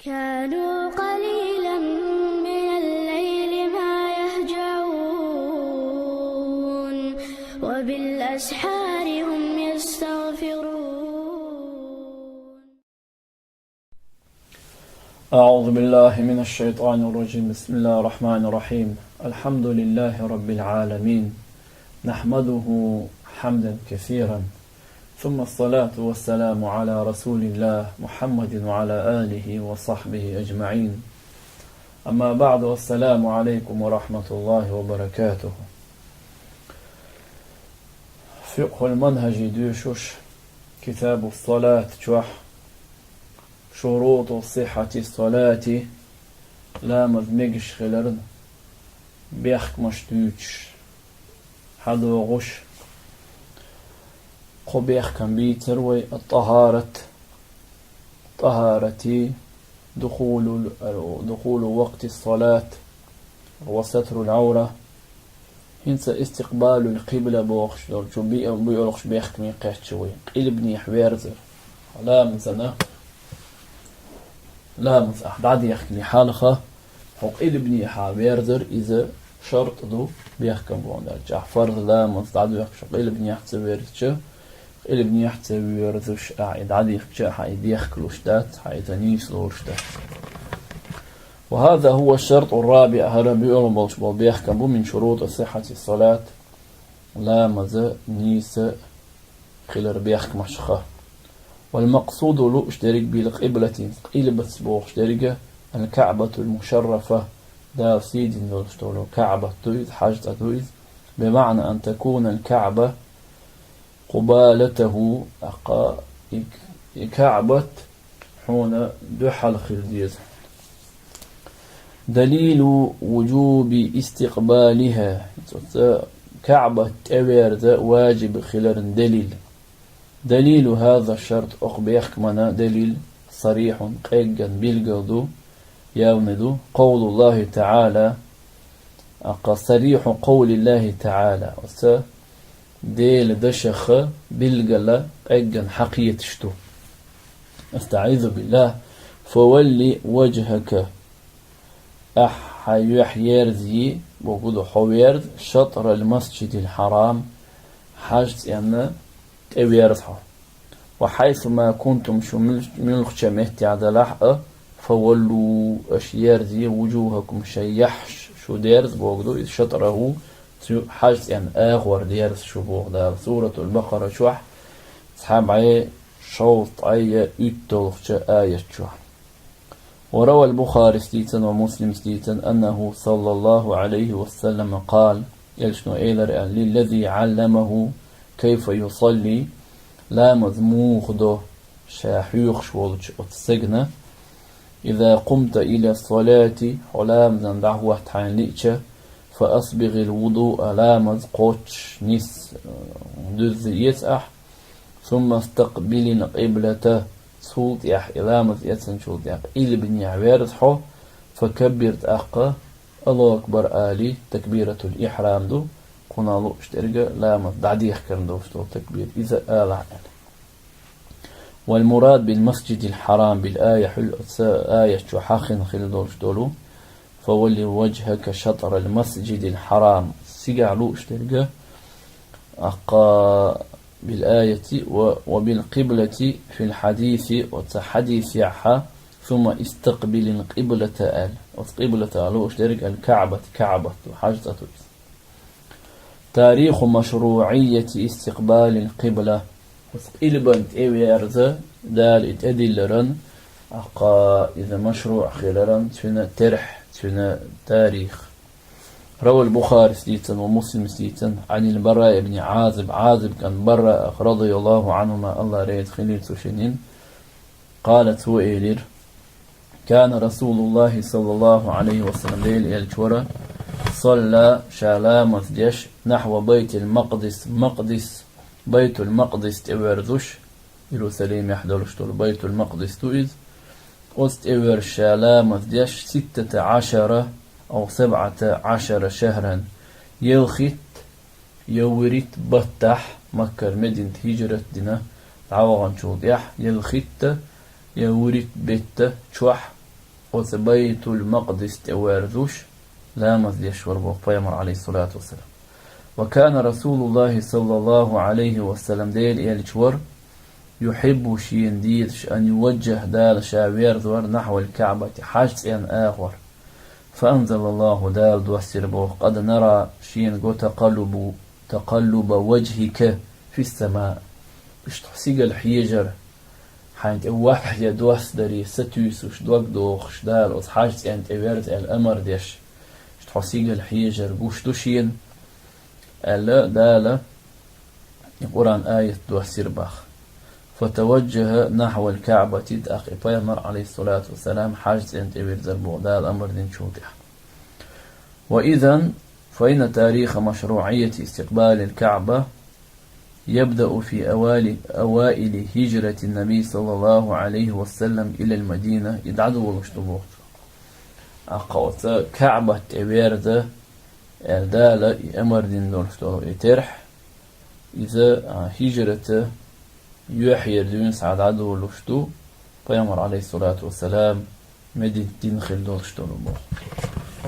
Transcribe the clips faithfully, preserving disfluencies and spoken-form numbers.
كانوا قليلا من الليل ما يهجعون، وبالأسحار هم يستغفرون. أعوذ بالله من الشيطان الرجيم. بسم الله الرحمن الرحيم. الحمد لله رب العالمين. نحمده حمدا كثيرا. ثم الصلاة والسلام على رسول الله محمد وعلى آله وصحبه أجمعين. أما بعد، السلام عليكم ورحمة الله وبركاته. Фикъхул манхӀажи дуьйшуш, китабу салат чохь, шуруту сиххьати салати, ламаз мегаш хиларна бехкамаш дуьйцуш, хьадогӀуш, кхо бехкам бийцар вай: ат-тахьарат, тахьарати, духулул, духулу вакъти салат ва сатрул авра. ХӀинца истикъбалул къибла бохуш долчу биъ-, биъолгӀуш бехкаме кхаьчча вай. Къилбанехьа верзар. Ламазана, ламаз ахь дӀадехкине хьалха, хьо къилбанехьа верзар, иза шартӀ ду бехкам боху аьлча. Ахь фарз ламаз дӀадоьхкича, къилбанехьа ца верзича, къилбанехьа ца верзуш ахь и дӀадихкича, хьан и дехкалуш дац, хьан иза нийсалуш дац. Ва хӀаза хӀува шартӀу рабиъ, хӀара биъолгӀа болуш болу бехкам бу мин шурутӀи сиххьати салат, ламаза нийса хилар бехкамашха. Вал макъсуду, лууш дерг, бил къиблати, къилбаца бохуш дерг, ал-Каъбатул мушаррафа, Дала сийдина долуш долу Каъбат ду иза, хьаьж цӀа ду иза, бимаъна ан такуна ал-Каъба къубалатаху, тӀаккха и, и Каъбат хьуна дуьхьал хила деза. Далилу вуджуби истикъбалиха, оцу Каъбат тӀеверза важиб хиларна далил. Далилу хӀаза шарт, окху бехкамана далил, сарихьун, къегган билгал ду, явный ду, къовлуллахи таӀала, тӀаккха сарихьу къовлиллахи таӀала, оцу Делан дашах билгала къегган хьакхеташ ду. АстагӀизу биллахӀ. Фавалли важхака. Ахь хьан юьхь ерзае, бохург ду, хьо верза, шатрал масджидил хьарам, хьаьж цӀенна тӀеверза хьо. Ва хьайсу ма кунтум, шу муьлх-, муьлххачу меттехь далахь а, фаваллу, аша ерзае, вуджухакум, шайн яххьаш шу дерза, бохург ду, иза шатраху, цу хьаьж цӀенна агӀор дерза шу, боху Дала Суратул Бакъара чохь, цхьа бӀе шовзткъе уьтталгӀачу аят чохь. Ва равал Бухарис дийцина ва Муслимс дийцина, аннаху саллаллаху Ӏалайхи ва саллама къала, элчано элира аьлла, лиллази Ӏалламаху кайфа юсалли, ламаз муха до ша хьоьхуш волчу оцу стегна, иза къумта иля салати, хьо ламазан дӀахӀотта хьайна лиъча, фа асбигъил вудуа, ламаз кхоччуш нис, э, дуьззина эца ахь, сумма стакъбилил къиблата, цул тӀаьхьа, и ламаз эцначул тӀаьхьа, къилбанехьа верза хьо, фа каббир, тӀаккха Аллаху акбар али, такбиратул ихьрам ду, кхунах лууш дерг ламаз дӀадехкарна долуш долу такбир, иза алахь аьлла. Вал мурад бил масджидил хьарам бил ая, хьуьлла оцу аят чу хьахийна хила долуш долу, фавалли важхака шатрал масджидил хьарам, цигахь лууш дерг, тӀаккха бил аяти ва, ва бил къиблати фил хьадиси, оцу хьадисехь, сумма истакъбилил къиблата аьлла. Оцу къиблата лууш дерг ал Каъбат, Каъбат ду, хьаьж цӀа ду иза. Тариху машруъияти истикъбалил къибла. Оцу къилбан тӀеверза Дала и тӀедилларан, тӀаккха иза машруъ хиларан, цуьнан терхь, цуьнан тарих. Равал Бухарис дийцина ва Муслимс дийцина, Ӏанил Бара ибн Ӏазиб, Ӏазиб кӀант Бара, радияллаху Ӏанхума, Алла реза хилийла цу шиннин, къала, цо элира, кана Расулуллахи саллаллаху Ӏалайхи ва саллам, Делан элча вара, салла, ша ламаз деш, нахьва Байтил Макъдис, Макъдис, Байтул Макъдис тӀеверзуш, Иерусалимехь долуш долу Байтул Макъдис ду иза. Оцу тӀеверза ша ламаз деш, ситтата Ӏашара, ав сабӀата Ӏашара шахран, ялхитта я вуьрхӀитта баттахь, Маккара Мединат хӀижрат дина дӀаваханчул тӀаьхьа, ялхитта я вуьрхӀитта бетта чохь, оцу Байтул-Макъдис тӀе верзуш, ламаз деш вара боху пайхамар, Ӏалайхиссалату вассалам. Ва кана Расулуллахи саллаллаху Ӏалайхи ва саллам, Дела элча вара, юхьиббу, шена дезаш, ан юваджжахӀа, Дала ша верзавар, нахьвал КаӀбати, хьаьж-цӀенна агӀор. Фа анзалаллаху, Дала доссийра боху, къад нара, шена го, такъаллубу, такъаллуба важхика фис-самаъ. Иштта хьо сигала хьежар, хьайна тӀе вахьйа доссадаре сатуьйсуш, дог дохуш, Дала оцу хьаьж-цӀенна тӀе верза аьлла амар деш, иштта хьо сигала хьежар гуш ду шена, аьлла, Дала и Къуръан аят доссийра боху. ФатаваджжахӀа нахьвал КаӀбати, тӀаккха и пайхамар, Ӏалайхиссалату вассалам, хьаьж-цӀенна тӀе вирзар боху Дала амар динчул тӀаьхьа. Ва изан, фа инна тариха машруӀияти истикъбалил КаӀба ябдаъу фи авали-, аваили хӀижрати Наби саллаллаху Ӏалайхи ва саллам илал Мадина, и дӀадолуш ду боху. Аккха оцу КаӀбат тӀе верза аьлла Дала и амар дина долуш долу и терхь, иза, а, хӀижрата юьхьера дуьйна схьа дӀадолуш ду, пайхамар, Ӏалайхиссалату вассалам, Мединат дина хила долуш долу боху.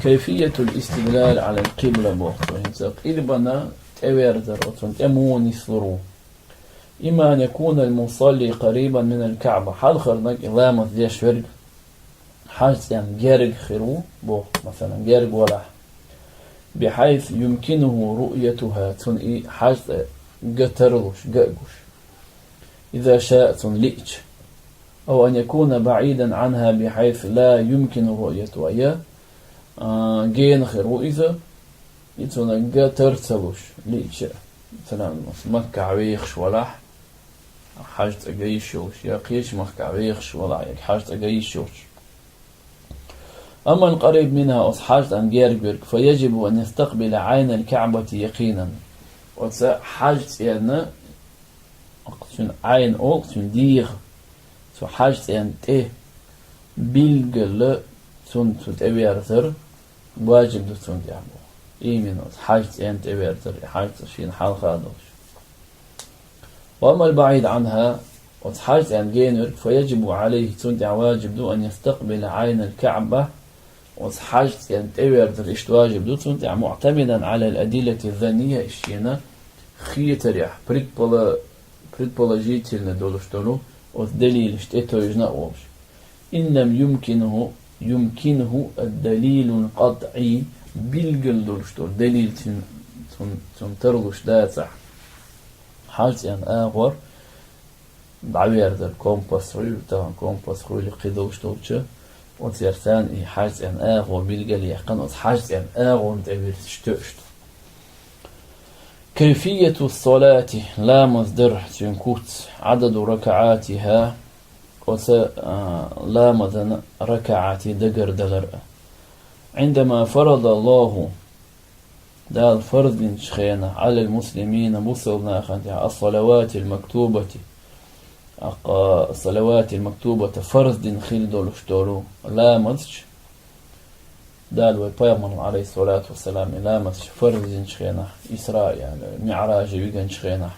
Кайфиятул истидлал Ӏалал къибла боху цо, хӀинца къилбана тӀеверзар, оцунна тӀе муха нислур ву. Имма ан якунал мусалли къарибан минал КаӀба, хьалхарнаг и ламаз деш верг хьаьж-цӀенна герга хир ву, боху, масалан, герга валахь, бихьайсу юмкинуху руъятуха, цунна и хьаьж-цӀа ган тарлуш, ган а гуш, иза шаа, цунна лиъча, ау ан якуна баӀидан Ӏанха бихьайсу ла юмкину руъятуха, я, а, гена хир ву иза, и цунна ган тар ца луш, лиъча а, масалан, Маккахь вехаш валахь, хьаьж-цӀа ган йиш йолуш, я кхечу махкахь вехаш валахь, я хьаьж-цӀа ган йиш йолуш. Амма аль-къариб минха, оцу хьаьж-цӀенна герга верг, фа яжибу ан ястакъбила Ӏайнал КаӀбати якъинан. Оцу хьаьж-цӀенна, цуьнан Ӏайн олу, цуьнан дегӀан, цу хьаьж-цӀенна тӀе билггала цунна цу тӀеверзар важиб ду цунна тӀехь боху. Именно оцу хьаьж-цӀенна тӀеверзар, и хьаьж-цӀа шена хьалха долуш. Ва амма аль-баӀид Ӏанха, оцу хьаьж-цӀенна гена верг, фа яжибу Ӏалайхи, цунна тӀехь важиб ду, ан ястакъбила Ӏайнал КаӀба, оцу хьаьж-цӀенна тӀеверзар иштта важиб ду цунна тӀехь, муӀтамидан Ӏалал адиллати занния, шена хетарехь, предпола-, предположительно долуш долу оцу далилаш тӀе тевжина а волуш. Ин лам юмкинху, юмкинху ад-далилул къатӀий, билггала долуш долу далил цуьнан, цунна, цунна тарлуш дацахь, хьаьж-цӀенна агӀор дӀаверзар, компас хуьлу, тахана компас хуьлу кхидолуш долчу, оцеран и хьаьж-цӀенна агӀо билгалъяьккхина, оцу хьаьж-цӀенна агӀонна тӀе вирзича тоьуш ду. Кайфияту салати, ламаз дар, цуьнан куц, Ӏададу ракаӀатиха, оцу, а, ламазан ракаӀати дагардалар а. Ӏиндама фарадаллаху, Дала фарз динчу хенахь, Ӏалал муслимина, бусалба нахана тӀехь, ас-салаватил мактубати, аккха салаватил мактубата фарз дина хила долуш долу ламазча, Дала вай пайхамарна, Ӏалайхиссалату вассалам, и ламазча фарз динчу хенахь, Исраъ, яъни МиӀража вигинчу хенахь,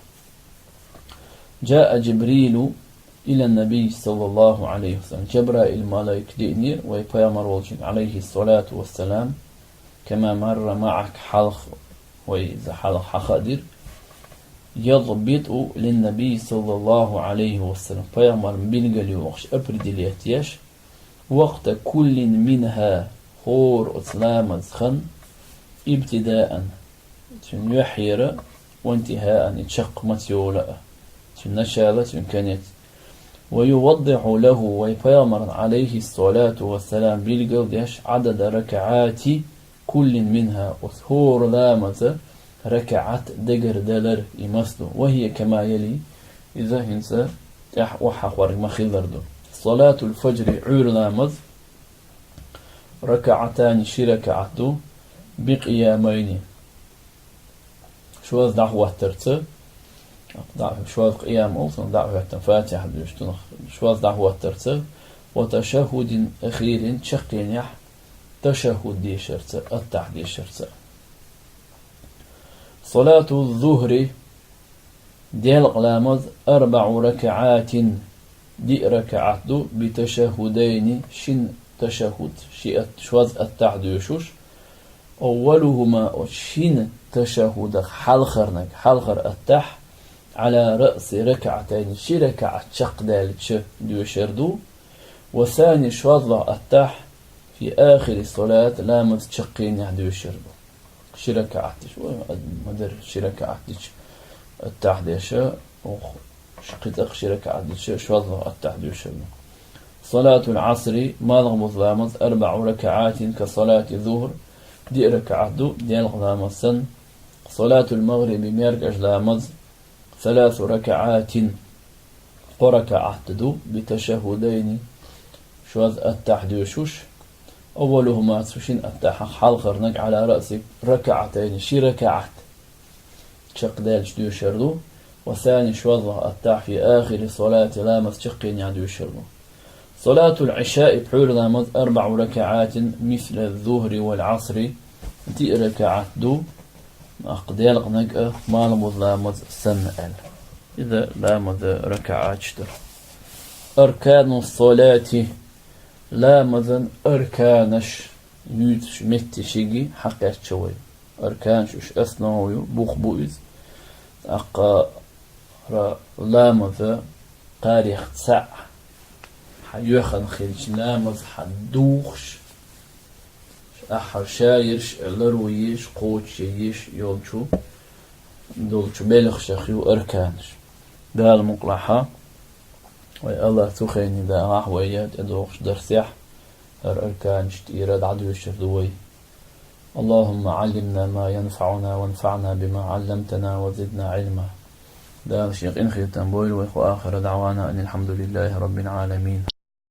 жаа Джибрилу илан Набий саллаллаху Ӏалайхи ва саллам. Джабраил малайк диънера вай пайхамар волчуьнга, Ӏалайхиссалату вассалам, кама марра маӀак, хьалха, вай иза хьалха хьахаъдира, ядбиту лин Набий саллаллаху Ӏалайхи ва саллам, пайхамарна билгалйохуш, определять еш, вакъта куллин минха, хӀора оцу ламазан хан, ибтидаан, цуьнан юьхьера, ва интихаан, и чекх маца йолу а, цуьнан начало, цуьнан конец. Ва юваддихьу лаху, вай пайхамарна, Ӏалайхиссалату вассалам, билгалдеш, Ӏадада ракаӀати куллин минха, оцу хӀора ламазан ракаӀат дагардалар и маса ду. Ва хӀия кама яли, иза хӀинца тӀаьхьа охьахьорг ма-хиллара ду. Салатул фаджри, Ӏуьйра ламаз, ракаӀатани, ши ракаӀат ду, бикъиямайни, шозза дӀахӀоттарца, дӀа-, шозза къиям олу, цунах дӀа а хӀоьттина, Фатихьа дуьйш цунах, шозза дӀахӀоттарца, ва ташаххудин ахирин, чаккхенехь ташаххуд дешарца, аттахь дешарца. Салату зухри, делкъа ламаз, арбаӀу ракаӀатин, диъ ракаӀат ду, би ташаххудайни, шина ташаххуд, ши ат-, шозза аттахьа доьшуш. أولهما, оцу шина ташаххудах хьалхарниг, хьалхара аттахьа, على رأس ركعتين, ши ракаӀат чекхдаьлча доьшур ду. والثاني, шозлагӀа аттахьа, في آخر الصلاة, ламаз чаккхенехь доьшур ду. Ши ракаӀат дича, ой, ма-дарра, ши ракаӀат дича аттахьа деш, ох, кхин цкъа ши ракаӀат дича, шозлагӀа аттахьа доьшур ду. صلاة العصر, малхбуза ламаз, أربع ركعات كصلاة الظهر, диъ ракаӀат ду, делкъа ламаз санна. صلاة المغرب, маьркӀажа ламаз, ثلاث ركعات, кхо ракаӀат ду, بتشهدين, шозза аттахьа доьшуш. أولهما, цу шина аттахьах хьалхарниг, على رأس ركعتين, ши ракаӀат чекхдаьлча доьшур ду. والثاني, шозлагӀа аттахьа, في آخر الصلاة, ламаз чаккхенехь доьшур ду. صلاة العشاء, пхьуьйра ламаз, أربع ركعات مثل الظهر والعصر, диъ ракаӀат ду, аккха делкъаниг а, малхбуза ламаз санна аьлла. Иза ламазан ракаӀаташ дара. أركان الصلاة, ламазан арканаш, юьйцуш меттигаш хьакхаьчча вай. Арканаш уьш основа ю, бух бу иза. ТӀаккха ра-, ламаза кхарех цхьаъ хьан юьхьанца хилча, ламаз хьан духуш, ахьа шаерш а ларван езаш, кхочушъян езаш йолчу, долчу белхашах ю арканаш. Дала мукъалахь, вай АллахӀ цу хенахь дахахь вай тӀедогӀучу дарсехь, хӀара арканаш тӀера дӀадоьшур ду вай. اللهم علمنا ما ينفعنا وانفعنا بما علمتنا وزدنا علما. Дала Шен къинхетам бойла вай, وآخر دعوانا أن الحمد لله رب العالمين.